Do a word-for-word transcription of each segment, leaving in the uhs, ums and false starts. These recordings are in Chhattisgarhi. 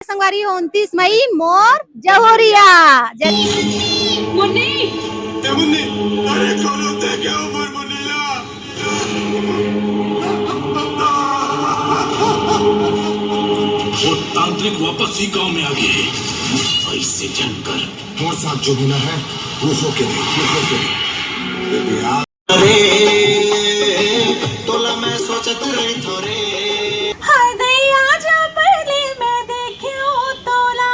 संगवारी हो, उनतीस मई मोर जहुरिया। जय मुन्नी। ए मुन्नी, अरे कोनो देखे ऊपर मुन्नी ला। वो तांत्रिक वापस ही गांव में आ गए हैं। ऐसे जानकर और साथ जो होना है वो होके रहे, वो होके रहे। रे तोला मैं सोचत रही थोरे। हाय दैया जा पहले मैं देखे ओ तोला।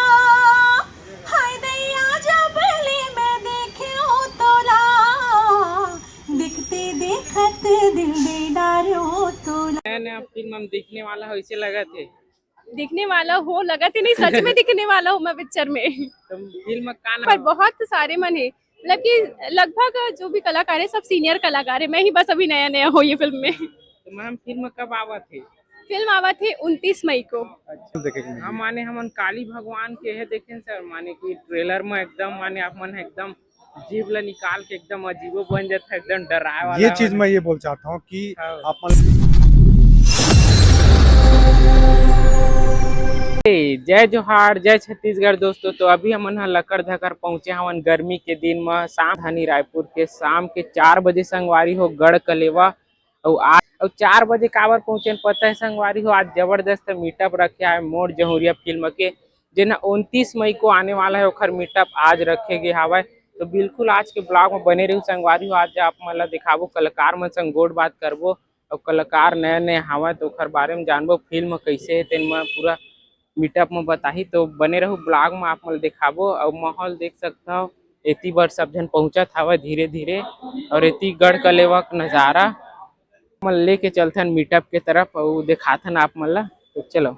हाय दैया जा पहले मैं देखे ओ तोला। देखते देखत दिल दे डारो तोला। नया नया फिल्म हम देखने वाला हो, इसे लगा थे। दिखने वाला हो, लगा थे नहीं, सच में दिखने वाला हूँ मैं पिक्चर में। तो फिल्म का पर नाम बहुत सारे मन है, मतलब कि लगभग जो भी कलाकार है, सब सीनियर कलाकार है। मैं ही बस अभी नया नया हूँ ये फिल्म में। तो मैम, फिल्म कब आवा थे? फिल्म आवा थे उनतीस मई को। हम माने हमन काली भगवान के है देखें सर, माने कि ट्रेलर में एकदम माने आप मन एकदम जीभ ला निकाल के एकदम अजीबो बन जाता है, एकदम डराए वाला ये हो चीज जाता मैं है। ये बोल चाहता हूँ कि हाँ। आप मन जय जोहार, जय छत्तीसगढ़ दोस्तों। तो अभी हमन ह लकड़ धकर पहुंचे हवन गर्मी के दिन म, शाम धानी रायपुर के शाम के चार बजे संगवारी हो गढ़ कलेवा। अउ आज अउ चार बजे काबर पहुंचे पता है संगवारी हो, आज जबरदस्त मीटअप रखे है मोर जहुरिया फिल्म के, जेन उनतीस मई को आने वाला है, ओखर मीटअप आज रखे गे हावय। तो बिल्कुल आज के ब्लॉग में बने रहू संगवारी हो, आज आप मन ला दिखाबो, कलाकार मन संग गोठ बात करबो। अउ कलाकार नया नया हावय तो ओखर बारे में जानबो, फिल्म कैसे है तेन म पूरा मीटअप में बताही। तो बने रहू ब्लॉग में, आप मन ल दिखाबो। अउ माहौल देख सकथव, एती बर सब झन पहुंचत हावय धीरे धीरे। अउ एती गढ़ कलेवा के नजारा मन लेके चलथन मीटअप के तरफ अउ दिखाथन आप मन ला। तो चलो।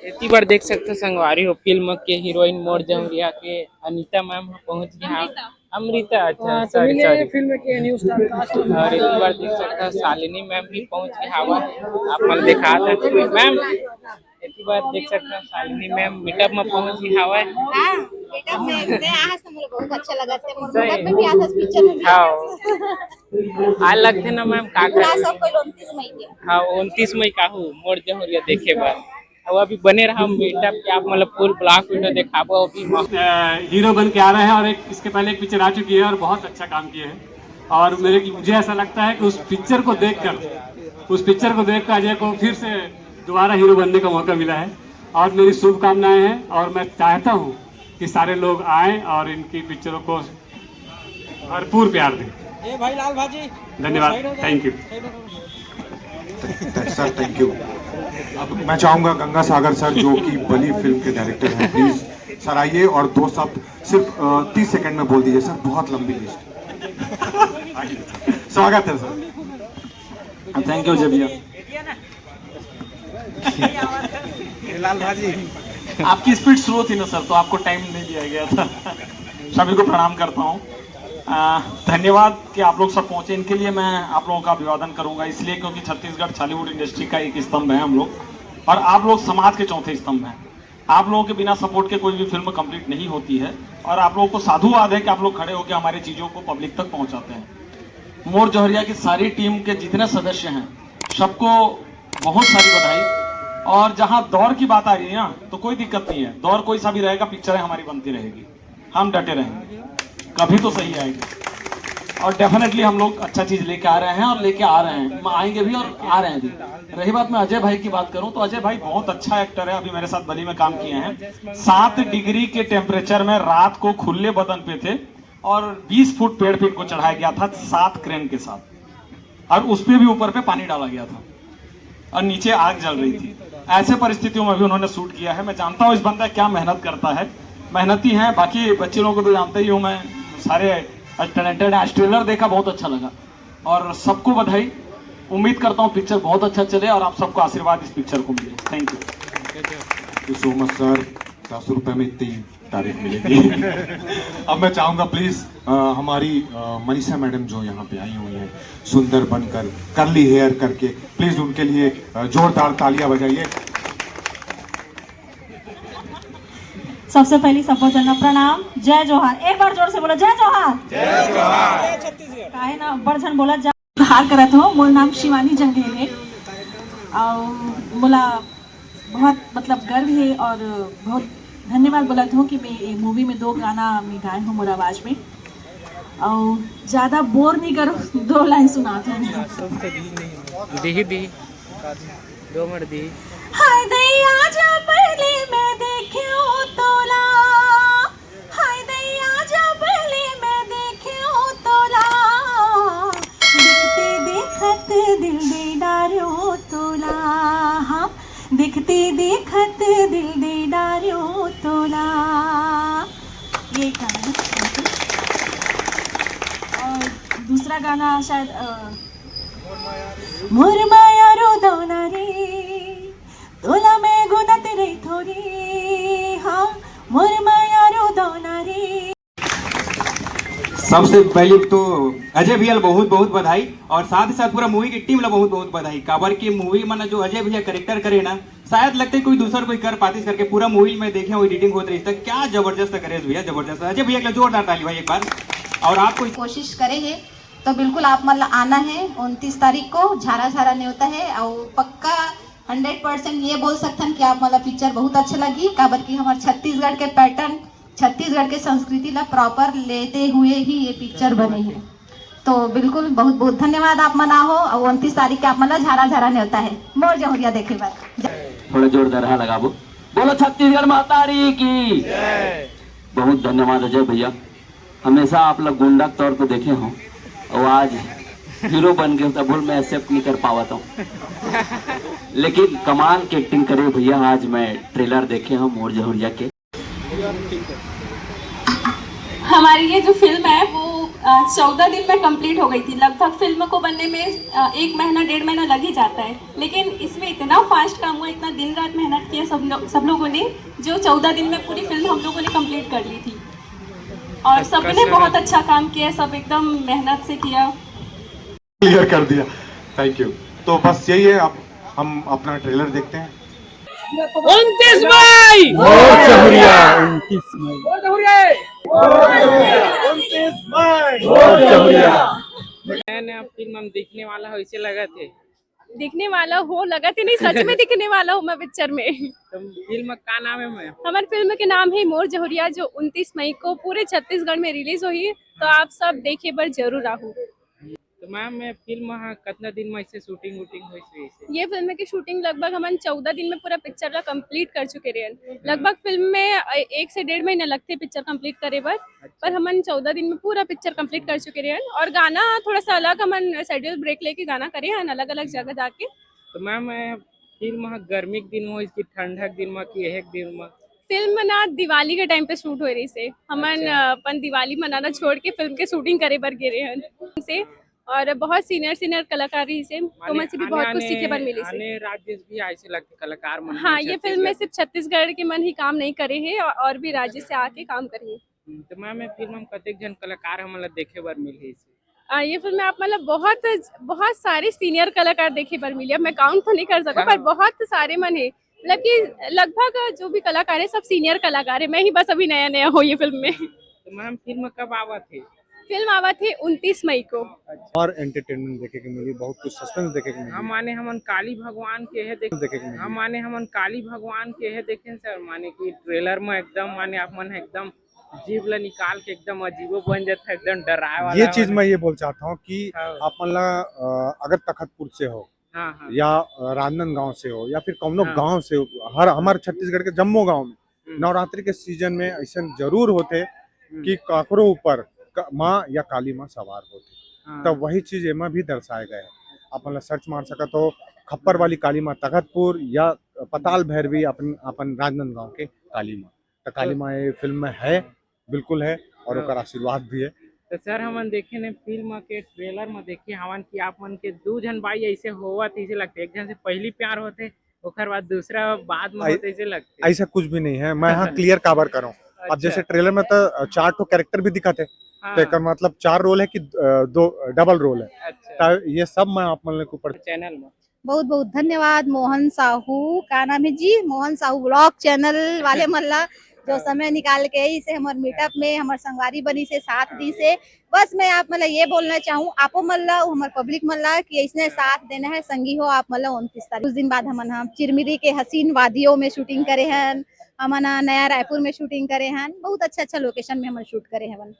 एती बर देख सकथो संगवारी हो, फिल्म के हीरोइन मोर जहुरिया के अनीता मैम ह पहुंच गई। हाँ, अमृता, अच्छा, सॉरी सॉरी। फिल्म के न्यू स्टार कास्ट और एती बर देख सकथो शालिनी मैम भी पहुंच गई हावय। आप मन दिखात है मैम, एती बर देख सकथो शालिनी मैम मीटअप में पहुंच गई हावय। हाँ, मीटअप में इतने आज तो मुझे बहुत अच्छा लगा थे। मोर सही। घर में भी आता पिक्चर में भी। हाँ, आज लगथे ना मैम का पूरा कर सब कोई उनतीस मई के। हाँ, उनतीस मई का हूँ मोर जहुरिया देखे बर। अब अभी बने रहा मीटअप के, आप मतलब फुल ब्लॉग वीडियो दिखाबो अभी। अ, हीरो बन के आ रहे हैं और एक इसके पहले एक पिक्चर आ चुकी है और बहुत अच्छा काम किया है। और मेरे मुझे ऐसा लगता है कि उस पिक्चर को देखकर उस पिक्चर को देखकर अजय को फिर से दोबारा हीरो बनने का मौका मिला है और मेरी शुभकामनाएं हैं और मैं चाहता हूँ कि सारे लोग आएं और इनकी पिक्चरों को भरपूर प्यार दें। ए भाई लाल भाजी। धन्यवाद, thank you. Sir, thank you. अब मैं चाहूंगा गंगा सागर सर, जो कि बली फिल्म के डायरेक्टर हैं, प्लीज सर आइए और दो शब्द सिर्फ तीस सेकंड में बोल दीजिए सर, बहुत लंबी लिस्ट। स्वागत है सर। थैंक यू जय भैया। लाल भाजी। आपकी स्पीड स्लो थी ना सर, तो आपको टाइम नहीं दिया गया था। सभी को प्रणाम करता हूँ। अ, धन्यवाद कि आप लोग सब पहुँचे। इनके लिए मैं आप लोगों का अभिवादन करूँगा, इसलिए क्योंकि छत्तीसगढ़ छॉलीवुड इंडस्ट्री का एक स्तंभ है हम लोग, और आप लोग समाज के चौथे स्तंभ हैं। आप लोगों के बिना सपोर्ट के कोई भी फिल्म कंप्लीट नहीं होती है, और आप लोगों को साधुवाद है कि आप लोग खड़े होकर हमारी चीज़ों को पब्लिक तक पहुँचाते हैं। मोर जौहरिया की सारी टीम के जितने सदस्य हैं, सबको बहुत सारी बधाई। और जहाँ दौर की बात आ रही है ना, तो कोई दिक्कत नहीं है, दौर कोई सा भी रहेगा, पिक्चरें हमारी बनती रहेगी, हम डटे रहेंगे, कभी तो सही आएगी। और डेफिनेटली हम लोग अच्छा चीज़ लेके आ रहे हैं और लेके आ रहे हैं, आएंगे भी और आ रहे हैं भी। रही बात मैं अजय भाई की बात करूं, तो अजय भाई बहुत अच्छा एक्टर है, अभी मेरे साथ बली में काम किए हैं। सात डिग्री के टेम्परेचर में रात को खुले बदन पे थे और बीस फुट पेड़ पे इनको चढ़ाया गया था सात क्रेन के साथ, और उस पे भी ऊपर पे पानी डाला गया था और नीचे आग जल रही थी। ऐसे परिस्थितियों में भी उन्होंने शूट किया है। मैं जानता हूँ इस बंदा क्या मेहनत करता है, मेहनती हैं। बाकी बच्चे लोगों को तो जानते ही हूँ मैं, सारे टैलेंटेड हैं। आज ट्रेलर देखा, बहुत अच्छा लगा, और सबको बधाई। उम्मीद करता हूँ पिक्चर बहुत अच्छा चले और आप सबको आशीर्वाद इस पिक्चर को मिले। Thank you. Thank you so much sir. दस रुपए में इतनी तारीफ मिलेगी। अब मैं चाहूंगा प्लीज हमारी अ, मनीषा मैडम जो यहाँ पे आई हुई हैं सुंदर बनकर, कर्ली हेयर करके, प्लीज उनके लिए अ, जोरदार तालियां बजाइए। सबसे पहली सबको जनम प्रणाम, जय जोहार। एक बार जोर से बोलो, जय जोहार। काहे ना अब्बड़ झन बोलत जा। जोहार करत हो। मोर नाम शिवानी जंगेल हे। अउ मोला बहुत मतलब गर्व हे और बहुत धन्यवाद बोलत हूँ कि मैं ये मूवी में दो गाना मैं गाए हूँ मोर आवाज में। और ज्यादा बोर नहीं करो, दो लाइन सुनात हूँ। दिही दिही दो मर दिही। हाय दैया जा पहले मैं देखे तोला, हाय दैया जा पहले मैं देखे तोला, देखते देखत दिल दे डारो तोला, हाँ देखते देखत दिल दे डारो तोला। ये गाना है। और दूसरा गाना शायद अ, मोर माया रो दौना रे, तोला मैं गुनत रही थोड़ी, हाँ मोर माया रो दौना रे। सबसे पहले तो अजय भैया ला बहुत बहुत बधाई और साथ ही साथ पूरा मूवी की टीम ला बहुत बहुत बधाई। काबर के मूवी में ना जो अजय भैया कैरेक्टर करे ना, शायद लगते कोई दूसर कोई कर पातीस करके पूरा मूवी में देखे हो एडिटिंग होत रही। क्या जबरदस्त करे भैया, जबरदस्त। अजय भैया के लिए जोरदार ताली भाई एक बार। और आपको कोशिश करे हे तो बिल्कुल आप मन ला आना है उनतीस तारीख को। झारा झारा नेवता है और पक्का हंड्रेड परसेंट ये बोल सकथन कि आप मन ला पिक्चर बहुत अच्छा लगी, काबर कि हमार छत्तीसगढ़ के पैटर्न, छत्तीसगढ़ के संस्कृति ला प्रॉपर लेते हुए ही ये पिक्चर बने है। तो बिल्कुल बहुत बहुत धन्यवाद आप मन आहो और उनतीस तारीख के आप मन ला झारा झारा नेवता है मोर जहुरिया देखे बर। थोड़ा जोरदार हा लगाबो। बोलो छत्तीसगढ़ महतारी की। बहुत धन्यवाद अजय भैया, हमेशा आप लोग गुंडा के तौर पे देखे हो और आज हीरो बन गए हो, तब बोल मैं एक्सेप्ट नहीं कर पावत हूँ। लेकिन कमाल के एक्टिंग करे भैया। आज मैं ट्रेलर देखे हूँ मोर जहुरिया के। हमारी ये जो फिल्म है वो चौदह दिन में कंप्लीट हो गई थी। लगभग फिल्म को बनने में अ, एक महीना डेढ़ महीना लग ही जाता है, लेकिन इसमें इतना फास्ट काम हुआ, इतना दिन रात मेहनत किया सब लो, सब लोगों ने, जो चौदह दिन में पूरी फिल्म हम लोगों ने कंप्लीट कर ली थी। और सबने बहुत अच्छा काम किया, सब एकदम मेहनत से किया। क्लियर कर दिया। Thank you. तो बस यही है, अब हम अपना ट्रेलर देखते हैं। उनतीस मई। बहुत जहुरिया। उनतीस मई। उनतीस मई। बहुत जहुरिया। नया नया फिल्म हम देखने वाला हो, इसे लगा थे। दिखने वाला हो लगा थे नहीं, सच में दिखने वाला हूँ मैं पिक्चर में। तो फिल्म का नाम है मैम? हमारे फिल्म के नाम है मोर जहुरिया, जो उनतीस मई को पूरे छत्तीसगढ़ में रिलीज होही, तो आप सब देखे बर जरूर आहू। तो मैम, ये फिल्म हा कितना दिन में इसे शूटिंग वूटिंग हुई थी इसे? ये फिल्म की शूटिंग लगभग हमन चौदह दिन में पूरा पिक्चर ला कंप्लीट कर चुके रहे हैं। लगभग फिल्म में एक से डेढ़ महीना लगते पिक्चर कंप्लीट करे बर, पर हमन चौदह दिन में पूरा पिक्चर कंप्लीट कर चुके रहे हैं। और गाना थोड़ा सा अलग, हमन शेड्यूल ब्रेक लेके गाना करे हैं अलग अलग जगह जाके। तो मैम, ये फिल्म हा गर्मी के दिन में होइस कि ठंडा के दिन में कि एहे के दिन में? फिल्म ना दिवाली के टाइम पे शूट हो रही से, हमन अ, अपन दिवाली मनाना छोड़ के फिल्म के शूटिंग करे बर गे रहे हैं से। और बहुत सीनियर सीनियर कलाकार रही से, तो मन से भी बहुत कुछ सीखे बर मिली से। अन्य राज्य से भी आए से लगते कलाकार मन हाँ, ये फिल्म में सिर्फ छत्तीसगढ़ के मन ही काम नहीं करे हैं और, और भी राज्य से आके काम करे हैं। हम्म, तो मैम, ये फिल्म में कतेक जन कलाकार हमन ला देखे बर मिलही से? आ, ये फिल्म में आप मतलब बहुत बहुत सारे सीनियर कलाकार देखे बर मिले। अब मैं काउंट तो नहीं कर सकूँ, पर बहुत सारे मन है, मतलब कि लगभग जो भी कलाकार है सब सीनियर कलाकार है। मैं ही बस अभी नया नया हूँ ये फिल्म में। तो मैम, फिल्म कब आवत है? फिल्म आवत है उनतीस मई को। और एंटरटेनमेंट देखे के मिली, बहुत कुछ सस्पेंस देखे के मिली। हम माने हमन काली भगवान के है देख देखे के मिली। हम माने हमन काली भगवान के है देखें सर, माने कि ट्रेलर में एकदम माने आप मन एकदम जीव ला निकाल के एकदम अजीबो बन जाता है, एकदम डराए वाला ये हो चीज जाता मैं है। ये बोल चाहता हूँ कि हाँ। आप मन ला अ, अगर तखतपुर से हो हाँ, हाँ। या अ, राजनांदगांव से हो या फिर कौनो हाँ। गांव से हो, हर हमारे छत्तीसगढ़ के जम्मो गांव में हम्म। नवरात्रि के सीजन में ऐसा जरूर होते हम्म। कि काकरो ऊपर क- माँ या काली माँ सवार होते, हाँ। तब वही चीज एमा भी दर्शाए गए हैं। आप मन ला सर्च मार सकत हो, खप्पर वाली काली माँ तखतपुर या पताल भैरवी अपन अपन राजनांदगांव के काली माँ। तो काली माँ ये फिल्म में है, बिल्कुल है, और हाँ। ओकर आशीर्वाद भी है। तो सर, हमन देखे ने फिल्म के ट्रेलर में देखे हवन कि आप मन के दू झन बाई ऐसे होवत ऐसे लगते, एक झन से पहली प्यार होते, ओकर बाद दूसरा बाद में आई- होते ऐसे लगते। ऐसा कुछ भी नहीं है। मैं यहाँ क्लियर काबर करूँ, अब अच्छा। जैसे ट्रेलर में तो अ, चार ठो कैरेक्टर भी दिखाते, हाँ। तो एकर मतलब चार रोल है कि अ, दो डबल रोल है, अच्छा। तो ये सब मैं आप मन के ऊपर चैनल में बहुत बहुत धन्यवाद मोहन साहू, का नाम है जी, मोहन साहू व्लॉग चैनल वाले मन ला जो समय निकाल के इसे हमर मीटअप में हमर संगवारी बनी से साथ दी से, बस मैं आप मन ला ये बोलना चाहूँ, आपो मन ला, हमर पब्लिक मन ला कि इसने साथ देना है संगी हो आप मन ला उनतीस तारीख। कुछ दिन बाद हमन हम चिरमिरी के हसीन वादियों में शूटिंग करे हन, हमन ह नया रायपुर में शूटिंग करे हन, बहुत अच्छा अच्छा लोकेशन में हमन शूट करे हवन।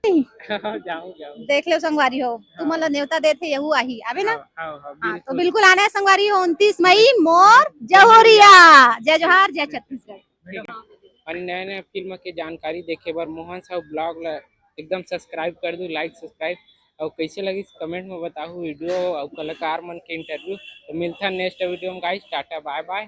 जाऊँ जाऊँ। देख लो संगवारी हो, तुमन ला नेवता देथे यहू आही, आवे ना? हाँ हाँ हाँ, हाँ, तो बिल्कुल। बिल्कुल आना है संगवारी हो, उनतीस मई मोर जहोरिया। जय जोहार, जय छत्तीसगढ़। और नया नया फिल्म के जानकारी देखे बर मोहन साहू ब्लॉग ला एकदम सब्सक्राइब कर दू, लाइक सब्सक्राइब। और कैसे लगिस कमेंट में बताहू वीडियो और कलाकार मन के इंटरव्यू। तो मिलता नेक्स्ट वीडियो में गाइस, टाटा बाय बाय।